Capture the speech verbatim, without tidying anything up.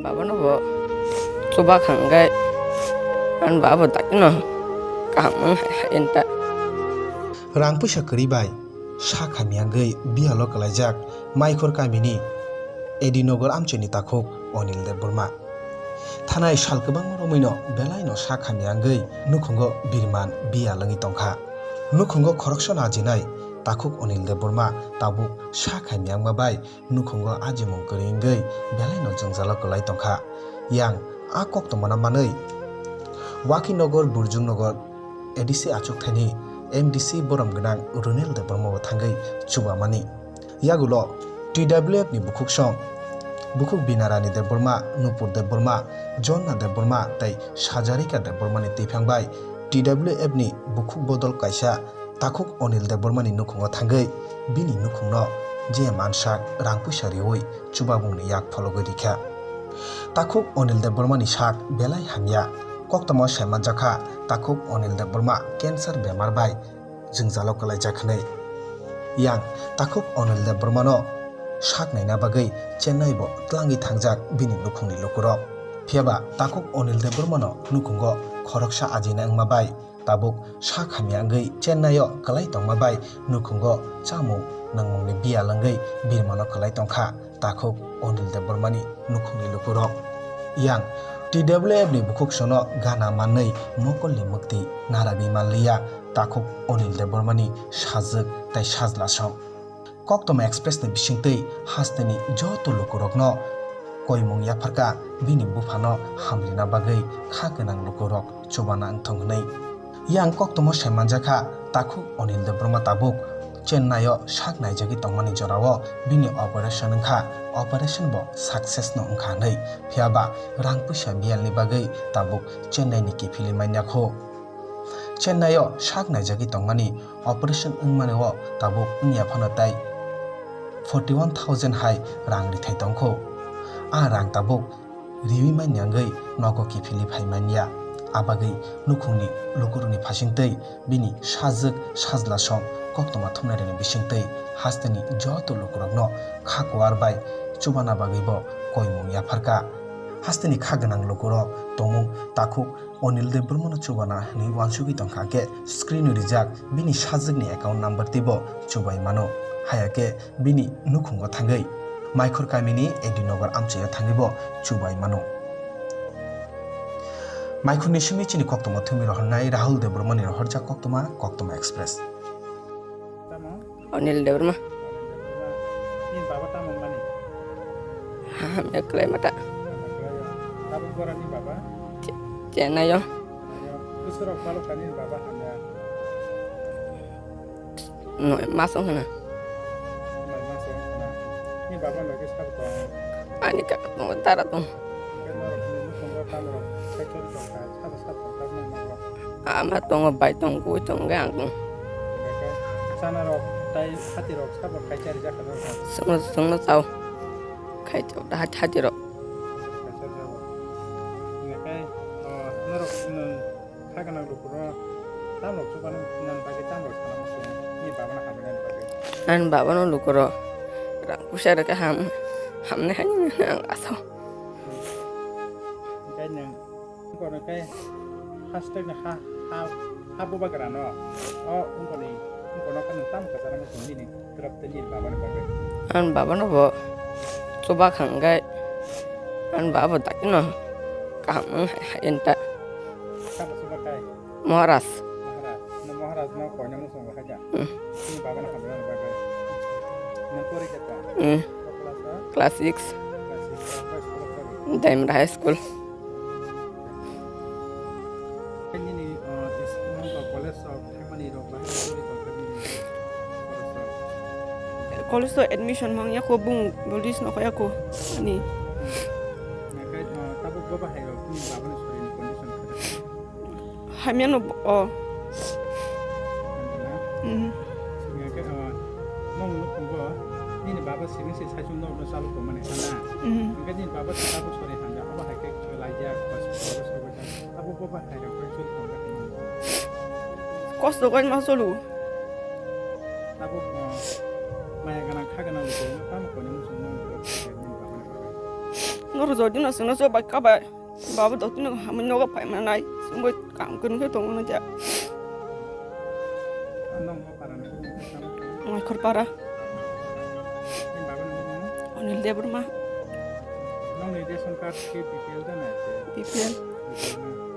Baba no bo chuba khanggai, an baba dakno kaham wng hai hai enta. Rang puisa kwrwi bai sak hamya wngwi biyalo kwlaijak Maikhor kamini Edinogor amchaini takhuk Onil Debbarma. Thanai sal kwbangma romwino belaino sak hamya wngwi nukhungo birman biyal wngwi tongkha. Nukhungo khoroksa najinai takhuk Onil Debbarma tabuk sak hamya wngma bai nukhungo ajimung kwrwi wngwi belaino jwngjalo kwlai tongkha. Yang a koktwmano manwi Wakinogar Burjungnogor A D C achukthani M D C borom gwnang Runil Debbarma bo thangwi chubamani. Yagulo T W F ni bukhuk song, bukhuk Binarani Debbarma, Nupur Debbarma, Jonna Debbarma tei Sajarika Debbarmani twiphang bai T W F ni bukhuk bodol kaisa takhuk Onil Debbarmani nukhungo thangwi bini nukhungno je mansak rang puisa riwi chubabungni yak phologwi rikha. Takhuk Onil Debbarmani sak belai hamya. Koktwma sai manjakha takhuk Onil Debbarma cancer bemar bai jwngjalo kwlaijak hwnwi. Yang takhuk Onil Debbarmano sak naina bagwi Chennai bo tlangwi thangjak bini nukhungni lukurok. Phiyaba takhuk Onil Debbarmano nukhungo khoroksa ajina wngma bai tabuk sak hamya wngwi Chennai o kwlai tongma bai nukhungo chamung nangmungni biyal wngwi birmano kwlai tongkha takhuk Onil Debbarmani nukhungni lukurok. Yang T W F ni bukhuk sono gana manwi mokolni mukti naragwi manliya takhuk Onil Debbarmani sajwk tei sajla song. Koktwma Express ni bisingtwi hasteni joto lukurokno koimung yapharkha bini buphano hamrina bagwi kha gwnang lukurok chubana wngthong hwnwi. Yang koktwma sai manjakha takhuk Onil Debbarma tabuk Chennai o sak naijagwi tongmani jorao bini operation wngkha, operation bo success no wngkha hwnwi, phiyaba rang puisa biyalni bagwi tabuk Chennai ni kiphilwi manya kho. Chennai o sak naijagwi tongmani operation wngmani o tabuk wngya phano tai forty one thousand hai rang rithai tongkho. A rang tabuk riwi manya wngwi nogo kiphilwi phai manya. Abagwi nukhungni lukurokni phasingtwi bini sajwk sajla song koktwma thumnairokni bisingtwi hasteni joto lukurokno kha kuar bai chubana bagwi bo koimung yapharkha. Hasteni kha gwnang lukurok tongmung takhuk Onil Debbarmano chubana hwnwi uansugwi tongkha, hwnkhe screen-o rijak bini sajwkni account number teibo chubai mano. Haya khe bini nukhungo thangwi Maikhor kamini A D Nagar amchaio thangwibo chubai mano. Maikhorni simi chini koktwma thumwi rohornai Rahul Debbarmani rohorjak koktwma, Koktwma Express. Tamo? Onil Debbarma. Onil Debbarma. Nini baba tamo wngmani? Hamya kwlai mata. Hamya kwlai o. Tabuk bora ni baba? Che-, Chennai o. Chennai o. Bwswk rok palok kha nini baba hamya? Noi mas wng khna. Noi mas wng khna. Nini baba logis tabuk tong? Ani kaka tongo, dara tongo. Khe norok ni nukhungo tamrok saichwng tongkha, sabo sabo tongkha nang nokho? Ama tongo, bai tongo, bui tongo, ang tongo. Hwnkhe chanarok tai hatirok sabo khaisa rijak kha norok? Chwngno, chwngno chao. Khaisa hati, hatirok. Khaisa rijak. Hwnkhe, o, norok, mm, kha gwnang lukurok tamrok chubana nani bagwi tamrok sana muchung ni babana hamya nani bagwi? Ani babano lukurok rang puisa rwkhe ham, hamnai haino ang asao. Hwnkhe nwng wngkor khe hastek ni ha, ha, ha bubagra no. O wngkor ni, wngkor no khe nwng tamo kwcharo muchung nini twrwp tei nini babani bagwi? Ani babano bo chuba kha hwnkhe ani baba bo dakino kaham wng hai, hai enta. Sabo chuba khai? Maharaj. Maharaj. No Maharaj no koina muchung bo khai da? Hmm. Nini baba no hamya nani bagwi. Nang pori khe ta? Hmm. Ko class o? Class six. Class six. Ko school o pori? Daimra High School. Nini, uh, school o college o thaimani rok bahai rok pori tong kha nini college o? College o admission mang yako bung bolis no yako ani. Nang khai, uh, tabuk bo bahai rok nini baba ni sorin condition kha da? Hamya no bo, o. Hamya na? Mhm. Sini khe, o, nong nukhungo, nini baba sini se saichung nokno chalu tongmani sana. Mhm. Hwnkhe nini baba se tabuk sori hamya, obo hai khe khlai ya, baba sori hamya. Abo bo ba hai rok khe sori hamya. Kosto khe ma cholu. Tabuk, o, maya gwnang kha gwnang bo tamo koni muchung nong nini baba ni bagwi. Noro jodi no sino so bai ka bai. Baba dotino hamai nogo pai manai. Sumbo kam kun ke tong na ja. Mai khor para. Anil Debbarma. Nongni ration card ke B P L da na? B P L.